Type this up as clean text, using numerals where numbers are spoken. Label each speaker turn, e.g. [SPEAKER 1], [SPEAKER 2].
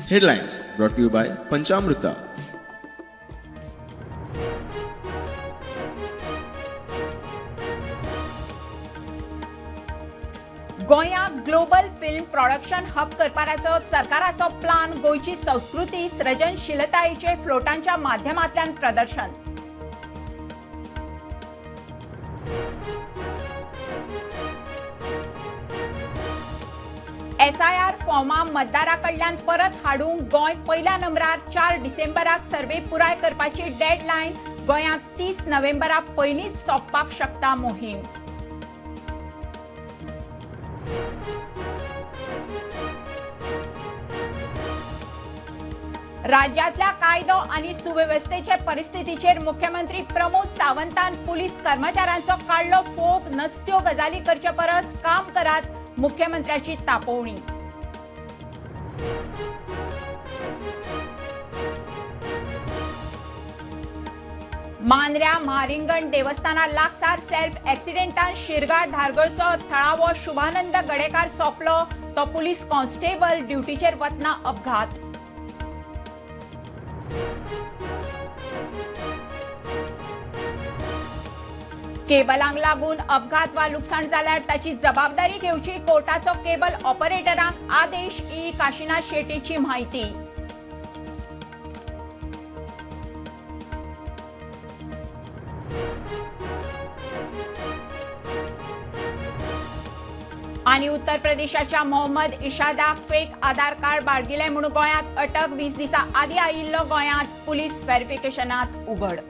[SPEAKER 1] Headlines brought to you by Panchamruta.
[SPEAKER 2] गोंयाक global film production hub करपाचो सरकाराचो plan. गोंयची संस्कृती सृजनशीलतायेचे फ्लोटांच्या माध्यमांतल्यान प्रदर्शन. एसआयआर फॉर्मा मतदारा कडल्यान परत हाडूंक गोंय पयल्या नंबरार. 4 डिसेंबराक सर्वे पुराय करपाची डेडलायन. गोंयांत 30 नोव्हेंबरा पयलींच सोंपपाक शकता मोहीम. राज्यांतल्या कायदो आनी सुवेवस्थेचे परिस्थितीचेर मुख्यमंत्री प्रमोद सावंतान पुलीस कर्मचाऱ्यांचो काडलो फोग. नसत्यो गजाली करचे परस काम करात, मुख्यमंत्र्याची तापोवणी. मांद्र्या म्हारिंगण देवस्थाना लागसार सेल्फ एक्सिडेंटान शिरगाळ धारगळचो थळावो शुभानंद गडेकार सोंपलो. तो पुलीस कॉन्स्टेबल ड्युटीचेर वतना अपघात. केबलांक लागून अपघात वा लुकसाण जाल्यार ताची जबाबदारी घेवची, कोर्टाचो केबल ऑपरेटरांक आदेश. ई काशीनाथ शेट्टीची म्हायती. आनी उत्तर प्रदेशाच्या मोहम्मद इशादाक फेक आधार कार्ड बाळगिलें म्हूण गोंयांत अटक. 20 दिसां आदीं आयिल्लो गोंयांत, पुलीस व्हेरिफिकेशनात उघड.